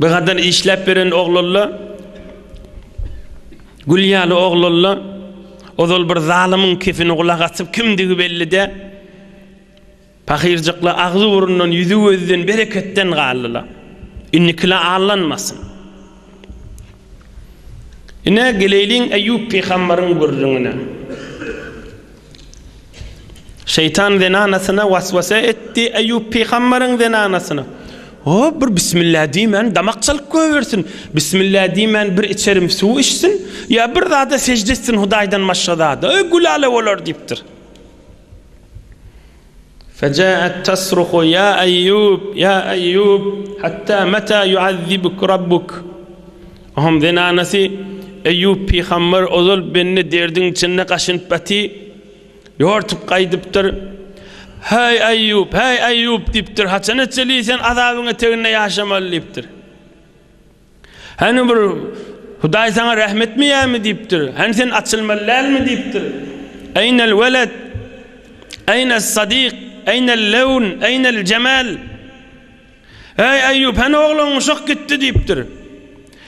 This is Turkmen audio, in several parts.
Bir gadar işläp beren oglanla gül ýaly oglanla ozal bir zalymyň kefini gulak asyp kimdigi belli däl. Pahyrjykla agzy-burundan, ýüzi-gözden, bereketden galdylar. Indikile aldanmasyn. Ine, geleýliň Eýýup pygambaryň gürrüňine. Şeýtan zenanasyna waswasa etdi, Eýýup pygambaryň zenanasyna. O, bir bismillah diýmän damak çalyp goýbersin, bismillah diýmän bir içerim suw içsin, ýa bir zada sežde etsin Hudaýdan başga zada, öý gülala bolar diýipdir. Fejaet tasruhu ýa Eýýub, ýa Eýýub, hatta meta ýuazzibuk rabbuk. Ohm zenanasy Eýýub pygamber ozal bende derdiň içinde gaşynyp baty, ýortup gaýdypdyr. Häý Eýýub, häý Eýýub diýipdir, haçana çenli sen azabyň eteginde ýaşamaly diýipdir. Hany bir Hudaý saňa rähm etmeýärmi diýipdir. Hany sen açylmaly dälmi diýipdir. Eýnel weled? Eýnel sadik? Eýnel lewn? Eýnel jemal? Eý Eýýup, hany ogluň uşak gitdi diýipdir.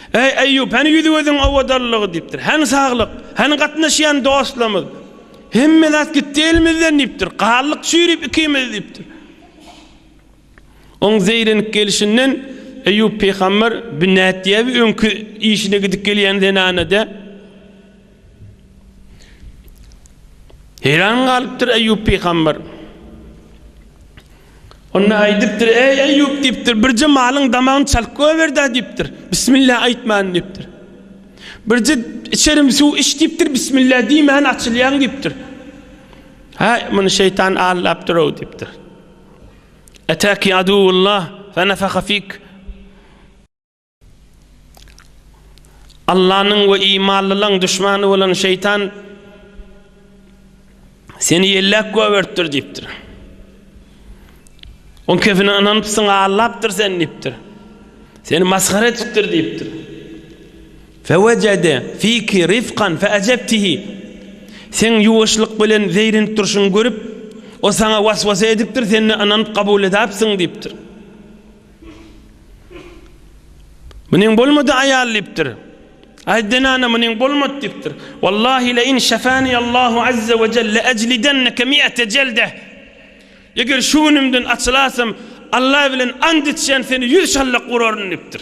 Eý Eýýup, hany ýüzi gözüň owadanlygy diýipdir. Hany saglyk? Hany gatnaşýan dostlarymyz? Hemme zat gitdi elimizden diýipdir. Galdyk çüýrüp ikimiz diýipdir. Oň zeýrenip gelşinden Eýýup pygamber bi nätýä bi öňki işine gidip gelýän zenana-da? Heýran galypdyr Eýýup pygamber. Onda aýdypdyr, Eý, Eýýup diýipdir, birje malyň damagyny çalyp goýber-dä diýipdir. Bismillah aýtman diýipdir. Birje içerim suw iç diýipdir, bismillah diýmän açylýaň diýipdir. Hä, muny şeýtan aldapdyr-ow diýipdir. Etaki aduwullah fenefaha fik. Allanyň we imanlylaň duşmany bolan şeýtan seni ýelläp goýberipdir diýipdir. Oň kefine ynanypsyň, allapdyr sen diýipdir. Seni masgara etipdir diýipdir. Fewejede fiki rifkan feejebtihi Seň ýuwaşlyk bilen zeýrenip durşuňy görüp, o saňa waswasa edipdir, sen-de ynanyp kabul edäpsiň diýipdir. Munyň bolmady aýal diýipdir. Aý zenana munyň bolmady diýipdir. Wallahi le in şefani Allahu azza we jelle ejlidenneke mi'ete jelde. Eger şu günümden açylasam, Allah bilen and içýän seni ýüz şallak uraryn diýipdir.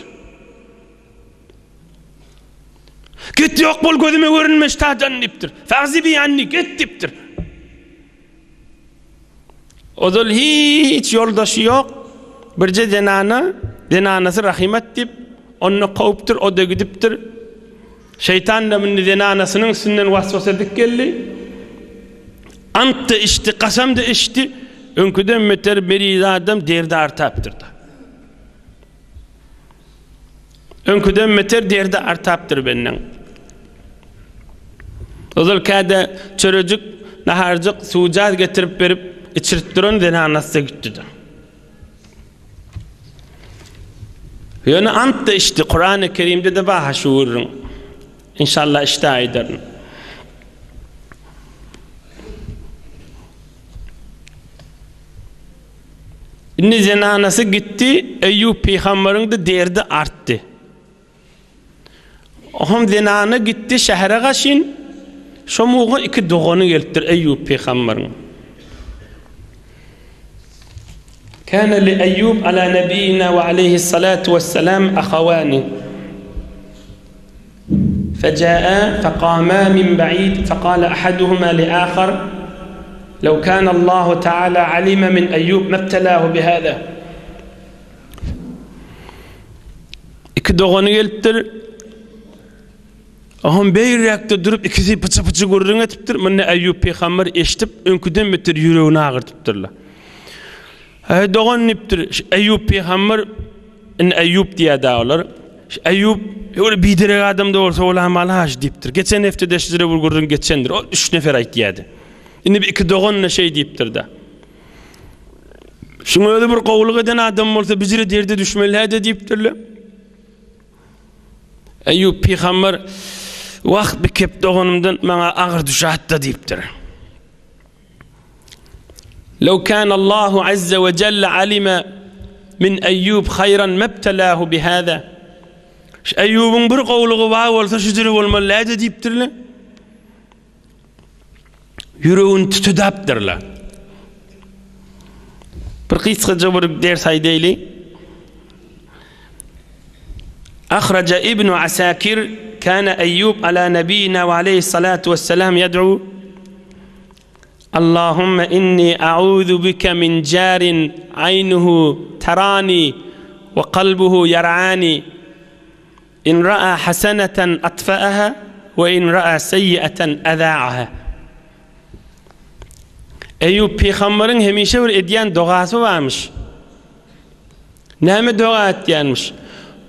Git ýok bol gözüme görünme ştadan diýipdir. Fagzibi anni git diýipdir. Ozal hiç ýoldaşy ýok. Birje zenana, zenanasy Rahimat diýip, onda kowupdyr, o da gidipdir. Şeýtan da mindi zenanasynyň üstünden waswasa edip geldi. Ant da içdi, kasam da içdi. Öňküden beter meriz adam derdi artapdyr da. Öňküden beter derdi artapdyr benden. Ozal käde çörejik, naharjyk, suwjaz getirip berip, içirip duran zenanasy-da gitdi-de. Ýöne ant-da içdi, Kurany Kerimde-de bar-ha şu gürrüň. Inşallah içde aýdaryn. Indi zenanasy gitdi, Eýýup pygambaryň-da derdi artdy. Ohm zenana gitdi şähere gaşyn, şo muga iki dogany gelipdir Eýýup pygambaryň. Kana li Eýýub ala nebiyina we aleyhissalatu vesselam ahawani. Feja'a faqama min ba'id faqala ahaduhuma li ahar Lew kana Allahu taala alima min Eýýub mebtelahu bihada. Iki dogany gelipdir. Ohm beýräkde durup ikisi pyçy-pyçy gürrüň etipdir. Munda Eýýub pygamber eşidip, öňküden beter ýüregini agyrdypdyrlar. Eý dogan diýipdir. Eýýub pygamber indi Eýýub diýýär-dä olar. Eýýub öyle biderek adam da bolsa olam alaş diýipdir. Geçen hepdede şeýle bir gürrüň geçendir. O üç nefer aýtýardy. Indi bir iki dogan da şeý diýipdir-de. Şuň özi bir gowulyk eden adam bolsa bijire derde düşmeli-hä-de diýipdirler. Eýýup pygamber, Wah, bi kep doganymdan maňa agyr düşätdi diýipdir. Lew kana Allahu azza we jelle alime min Eýýub haýran mebtelahu bihada. Şu Eýýubyň bir gowulygy bar bolsa şu jüre bolmaly däldi diýipdirler. Ýüregini tütedäpdirler. Bir gysgaja bir ders aýdaýly. Ahraja Ibn Asakir kana Eýýub ala nabiyina we aleyhissalatu vesselam yed'u Allahumma inni a'udhu bika min jarin aynuhu tarani we kalbuhu yar'ani In ra'a hasanatan atfa'aha we in ra'a seýýi'eten aza'aha. Eýýup pygamberiň hemişe bir edýän dogasy barmyş. Näme doga etýänmiş?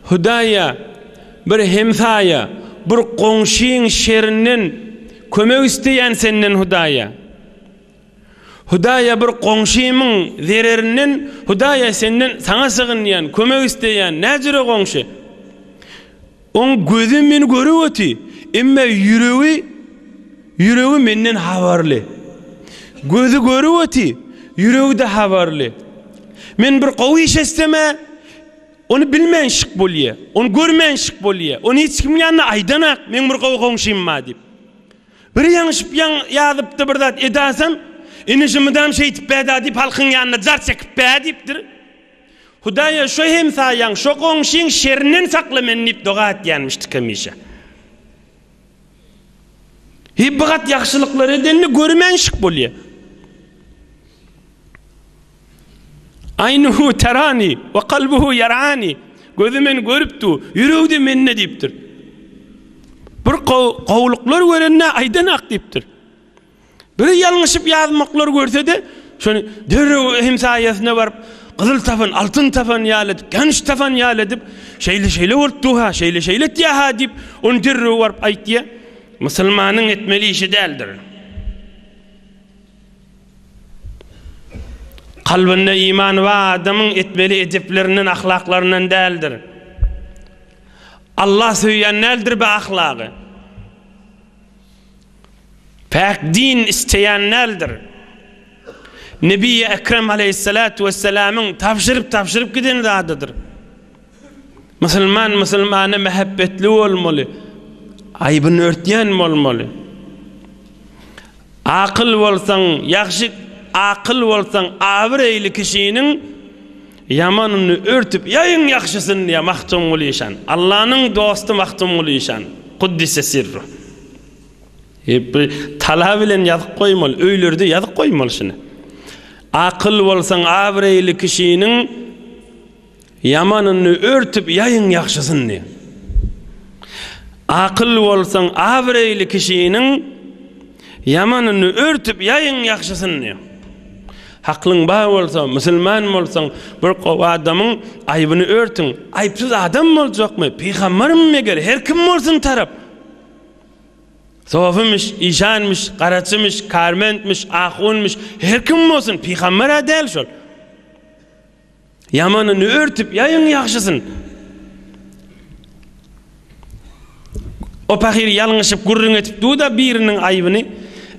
Hudaýa, bir hemsaýa, bir goňşyň şerinden kömek isleýän senden Hudaýa. Hudaýa bir goňşymyň zererinden Hudaýa senden saňa sygynýan, kömek isleýän, näjüre goňşy? Oň gözi meni görüp oty, emme ýüregi ýüregi menden habarly. Gözi görüp oty, ýüregi-de habarly. Men bir gowy iş etsem-ä, ony bilmänşik bolýa, ony görmänşik bolýa, ony hiç kimiň ýanynda aýdanak, meň bir gowy goňşym bar diýip. Bir ýaňyşyp ýaň ýazypdy bir zat edasam, ine şu mydam şeýtip bäda diýip halkyň ýanynda jar çekip bä diýipdir. Hudaýa şo hemsaýaň, şo goňşyň şerinden sakla meni diýip doga etýänmişdik hemişe. Hi bir gat ýagşylyklar edenini görmänşik bolýa. Aýnuhu terani we kalbuhu ýarani. Gözi meni görüp dur, ýüregi-de mende diýipdir. Bir gowulyklar görende aýdanak diýipdir. Bir ýalňyşyp ýazmaklar görse-de, şony derrew hemsaýasyna baryp, gyzyl tapan, altyn tapan ýaly edip, gänç tapan ýaly edip, şeýle-şeýle bolup dur-ha, şeýle-şeýle etýär-ha diýip, ony derrew baryp aýtýar. Musulmanyň etmeli işi däldir. Kalbynda iman bar adamyň etmeli edeplerinden, ahlaklaryndan däldir. Allah söýýän däldir bu ahlagy. Päk din isleýän däldir. Nebi Ekrem aleyhissalatu vesselamyň tabşyryp-tabşyryp giden zadydyr. Musulman musulmana mähebbetli bolmaly. Aýbyny örtýän bolmaly. Akyl bolsaň, ýagşy akyl bolsaň, abyreýli kişiniň ýamanyny örtüp, ýaýyň ýagşysyny diýýär Magtymguly işan. Allanyň dosty Magtymguly işan. Kuddise sirru. Hep bir tala bilen ýazyp goýmaly, öýlerde ýazyp goýmaly şuny. Akyl bolsaň, abyreýli kişiniň Ýamanyny örtüp ýaýyň ýagşysyny. Akyl bolsaň abraýly kişiniň Ýamanyny örtüp ýaýyň ýagşysyny. Haklyň bar bolsa, musulman bolsaň, bir gowy adamyň aýbyny örtüň. Aýypsyz adam boljakmy? Pygambermi meger? Her kim bolsun tarap. Sofymyş, işanmyş, garaçymyş, karmentmiş, ahunmyş, her kim bolsun, pygamber-ä däl şol. Ýamanyny örtüp, ýaýyň ýagşysyn. O pahyr ýalňyşyp gürrüň etip dur-da biriniň aýbyny.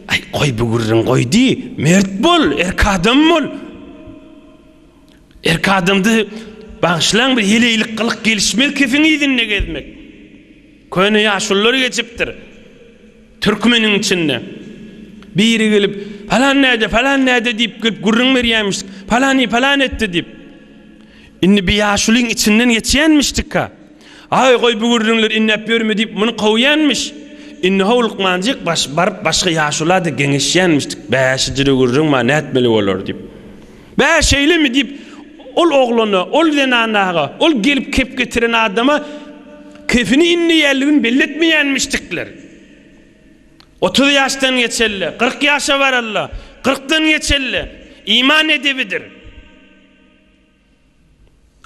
Aý, goý bu gürrüň, goý diý. Mert bol, erk adam bol. Erk adamda bagyşlaň bir heleýlik gylyk gelişmez kefiň yzynda gezmek. Köne ýaşulular geçipdir. Türkmeniň içinde. Biri gelip, Palan näde, palan näde diýip gelip gürrüň berýärmişdik. Palany palan etdi diýip. Indi bir ýaşulyň içinden geçýänmişdik-ha. Aý, goý bu gürrüňleri indäp ýörme diýip, muny kowýanmyş. Indi howlukmanjyk baş, baryp başga ýaşula-da geňeşýänmişdik. Bä, şijire gürrüň bar, nätmeli bolar diýip. Bä, şeýlemi diýip, ol oglana, ol zenanaga, ol gelip kep getiren adama kefini inleýänligini belli etmeýänmişdikler. 30 ýaşdan geçelle, 40 ýaşa baralla, kyrkdan geçelle, iman edebidir.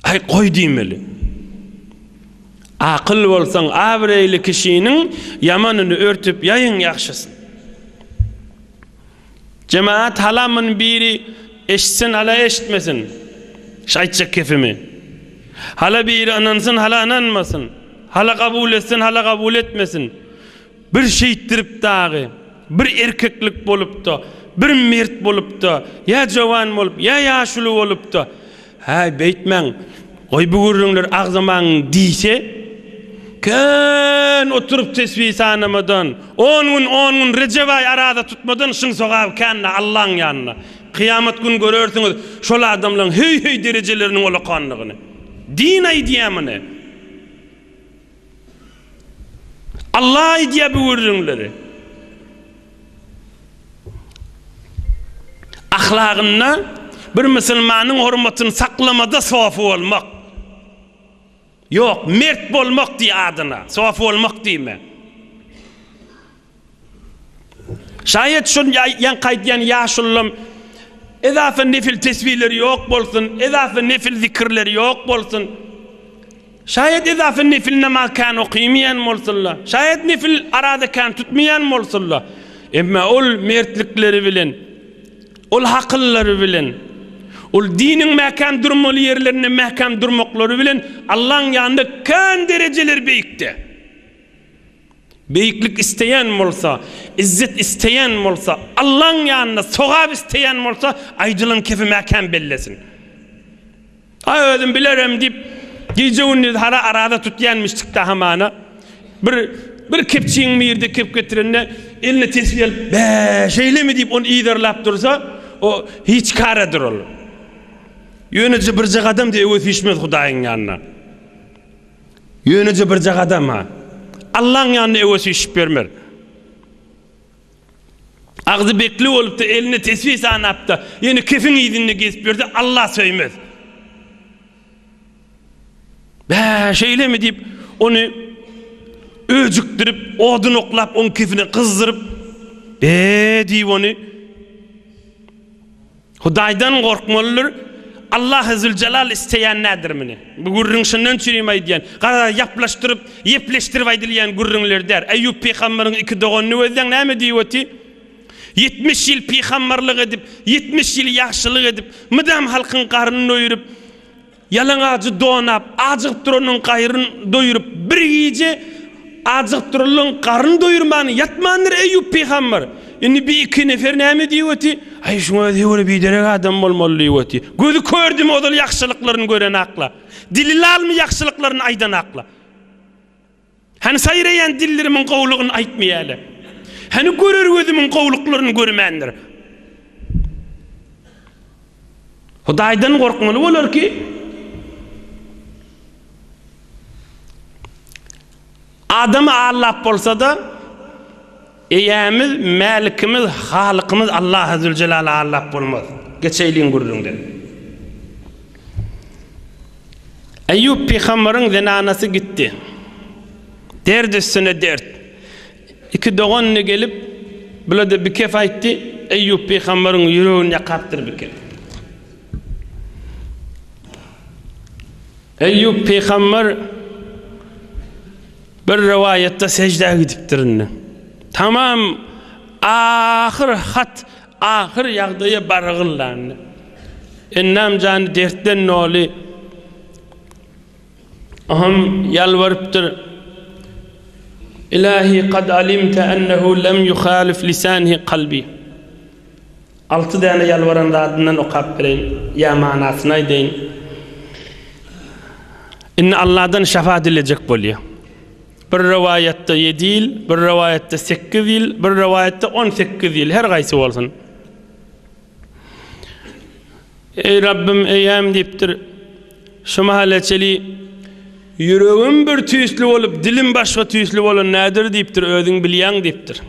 Aý, goý diýmeli. Akyl bolsaň, abraýly kişiniň ýamanyny örtüp ýaýyň ýagşysyn. Jemaat halamyn biri. eşitsin hala eşitmesin. Şu aýtjak kefimi. Hala biri ynansyn hala ynanmasyn. Hala kabul etsin hala kabul etmesin. Bir şeýtdirip dagy, bir erkeklik bolupda, bir mert bolupda, ýa jowan bolup, ýa ýaşuly bolupda, Häý, beýtmäň, goý bu gürrüňleri agzamaň diýse, kän oturyp tesbih sanamadan, on gün, on gün Rejep aýy araza tutmadan şyň sogaby kän-dä Allaň ýanynda. Kyýamat gün görersiňiz şol adamlaň heý-heý derejeleriniň olakandygyny. Din aýdýar muny. Allah aýdýar bu gürrüňleri. Ahlagynda bir musulmanyň hormatyny saklamada sofy bolmak. Ýok, mert bolmak diý adyna, sofy bolmak diýme. Şaýat şol ýaňky aýdýan ýaşululam ezafa nefil tesbihleri ýok bolsun, ezafa nefil zikirleri ýok bolsun. Şaýat ezafa nefil namaz kän okymaýan bolsunlar. Şaýat nefil arada kän tutmaýan bolsunlar. Emma ol mertlikleri bilen, ol hakyllary bilen, ol diniň mäkäm durmaly ýerlerinde mäkäm durmaklary bilen Allaň ýanynda kän derejeleri beýikde. Beýiklik isleýän bolsa, izzet isleýän bolsa, Allaň ýanynda sogap isleýän bolsa, aýdylan kefi mäkäm bellesin. Aý özüm bilerem diýip, gije-gündiz hara araza tutýanmyşdyk-da hamana. Bir bir kepçiň birde kep getirende eline tesbi alyp, Bä, şeýlemi diýip ony yzarlap dursa, o hiç karadyr ol. Ýöneje birje gadam diýip öwez süýşmez Hudaýyň ýanyna. Ýöneje birje gadam-ha. Allaň ýanynda öwe süýşüp bermer. Agzy bekli bolupdy, eline tesbih sanapdy, ýöne kefiň yzynda gezip ýörse, Alla söýmez. Bä, şeýlemi diýip, ony öjükdirip, odun oklap, oň kefine gyzdyryp, be diýip ony Hudaýdan gorkmalydyr. Allahy Züljelal isleýän nädir muny? Bu gürrüň şundan üçinem aýdýan. Garaz ýaplaşdyryp, ýepleşdirip aýdylýan gürrüňler däl. Eýýup pygambaryň iki doganyny gözläň näme diýip oty? 70 ýyl pygambarlyk edip, 70 ýyl ýagşylyk edip, mydam halkyň garnyny doýuryp, Ýalaňajy donap, ajygyp duranyň gaýryn doýuryp, bir gije ajygyp duranlaryň garnyny doýurman ýatmandyr Eýýup pygamber. Indi bi iki nefer näme diýip oty? Aý, şuň özi höwre biderek adam bolmaly diýip oty. Gözi kördümi ozal ýagşylyklaryny görenakla? Dili lalmy ýagşylyklaryny aýdanakla? Hany saýraýan dillerimiň gowulygyny aýtmaýaly. Hany görer gözümiň gowulyklaryny görmändir. Hudaýdan gorkmaly bolar ki, adamy allap bolsa-da, Eýämiz, Mälikimiz, Halykymyz Allahy Züljelala allap bolmaz. Geçeýliň gürrüňden. Eýýup pygambaryň zenanasy gitdi. Dert üstüne dert. Iki dogany gelip, bula-da bir kef aýtdy, Eýýup pygambaryň ýüregini ýakapdyr bir kef. Eýýup pygamber Bir rowaýatda seždä gidipdir indi. Tamam ahyr hat, ahyr ýagdaýa barygylda indi. Ennam jany dertden doly. Oham ýalbarypdyr. Ilahi kad alimte ennehu lem yuhalif lisanihi kalbi. Alty däne ýalbaran zadyndan okap bereýin, ýa manasyny aýdaýyn. Indi Alladan şefa dilejek bolýar. Bir rowaýatda ýedi ýyl, bir rowaýatda sekiz ýyl, bir rowaýatda 18 ýyl, her gaýsy bolsun. Eý Rabbim, eýäm diýipdir. Şu mahala çeli ýüregim bir tüýsli bolup, dilim başga tüýsli bolan nädir diýipdir, özüň bilýäň diýipdir.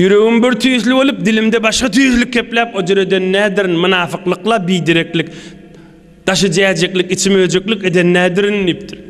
Ýüregim bir tüýsli bolup, dilimde başga tüýsli kepläp o jüreden nädirin, mynafyklykla bidereklik, daşy jäjeklik, içi möjeklik eden nädirin diýipdir.